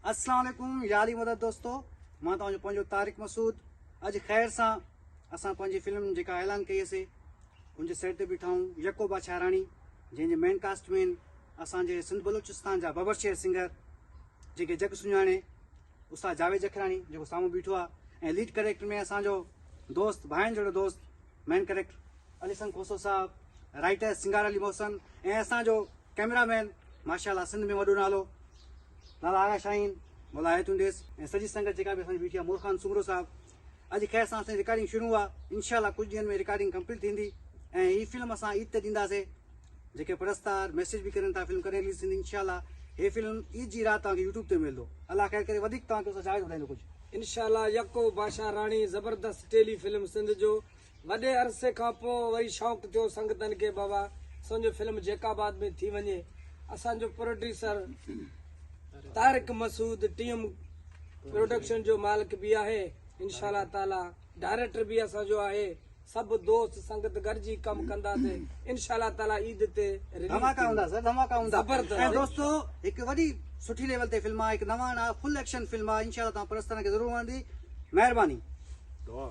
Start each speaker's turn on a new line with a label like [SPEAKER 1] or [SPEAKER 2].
[SPEAKER 1] السلام عليڪم يا علي مدد دوستو مان توهان جو پنهنجو طارق مسعود اڄ خير سان اسان پنهنجي فلم جيڪا اعلان ڪئي سي ان جي سيٽ تي بيٺا آهيون يڪو بادشاهه راڻي جنهن جي مين ڪاسٽ مين اسان جي سنڌ بلوچستان جا ببر شير سنگر جيڪي جڳ سڃاڻي استاد جاويد جکراڻي جيڪو سامهون بيٺو آهي ۽ ليڊ ڪريڪٽر ۾ اسان جو دوست ڀائن جهڙو دوست مين ڪريڪٽر علي حسن کوسو صاحب، رائيٽر سنگار علي محسن ۽ اسان جو ڪئميرا مين ماشاء الله سنڌ ۾ وڏو نالو لالا آغا شاهين مولا حياتيون ڏيس ۽ سڄي سنگت جيڪا به اسان جي بيٺي آهي مور خان سومرو صاحب اڄ خير سان اسان جي رڪارڊنگ شروع آهي انشاء الله ڪجهه ڏينهن ۾ رڪارڊنگ ڪمپليٽ ٿيندي ۽ هي فلم اسان عيد تي ڏينداسي جيڪي پرستار ميسيج به ڪرن ٿا فلم ڪڏهن رليز ٿيندي انشاء الله هي فلم عيد جي رات توهان کي يوٽيوب تي ملندو الله خير ڪري وڌيڪ توهان کي استاد جاويد ٻڌائيندو ڪجهه.
[SPEAKER 2] انشاء الله يڪو بادشاهه راڻي زبردست ٽيلي فلم سنڌ جو وڏي عرصي کان پوء وري شوق ٿيو سنگتن کي بابا سنجو فلم جيڪب آباد ۾ ٿي وڃي اسان جو producer Tariq Masood team production جو مالڪ به آهي انشاء الله تعالي ڊائريڪٽر به اسان جو آهي سڀ دوست سنگت گڏجي ڪم ڪنداسي انشاء الله تعالي عيد تي رليز
[SPEAKER 1] ڌماڪا هوندا سر ڌماڪا هوندا
[SPEAKER 2] زبردست
[SPEAKER 1] ۽ دوستو هڪ وڏي سٺي ليول تي فلم آهي هڪ نواڻ آهي فل ايڪشن فلم آهي انشاء الله توهان پرستارن کي ضرور وڻندي مهرباني.
[SPEAKER 3] دعا.